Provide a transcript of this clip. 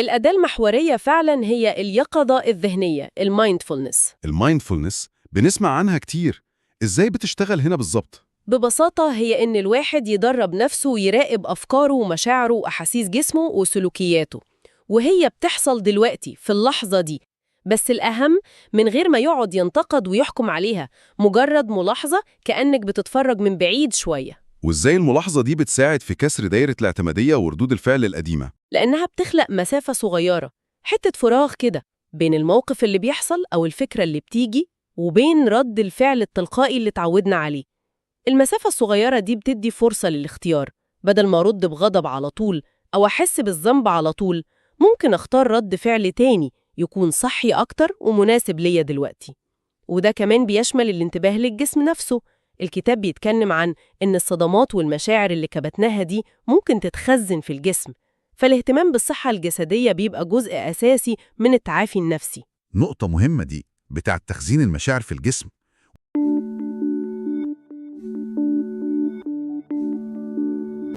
الأداة المحورية فعلا هي اليقظة الذهنية، ال mindfulness. ال mindfulness بنسمع عنها كتير، إزاي بتشتغل هنا بالظبط؟ ببساطة هي إن الواحد يدرب نفسه ويراقب أفكاره ومشاعره وأحاسيس جسمه وسلوكياته، وهي بتحصل دلوقتي في اللحظة دي. بس الأهم من غير ما يقعد ينتقد ويحكم عليها، مجرد ملاحظة كأنك بتتفرج من بعيد شوية. وإزاي الملاحظة دي بتساعد في كسر دايرة الاعتمادية وردود الفعل القديمة؟ لأنها بتخلق مسافة صغيرة، حتة فراغ كده بين الموقف اللي بيحصل أو الفكرة اللي بتيجي وبين رد الفعل التلقائي اللي اتعودنا عليه. المسافة الصغيرة دي بتدي فرصة للاختيار، بدل ما أرد بغضب على طول أو أحس بالذنب على طول، ممكن أختار رد فعل تاني يكون صحي أكتر ومناسب ليا دلوقتي. وده كمان بيشمل الانتباه للجسم نفسه. الكتاب بيتكلم عن إن الصدمات والمشاعر اللي كبتناها دي ممكن تتخزن في الجسم، فالاهتمام بالصحة الجسدية بيبقى جزء أساسي من التعافي النفسي. نقطة مهمة دي، بتاعة تخزين المشاعر في الجسم.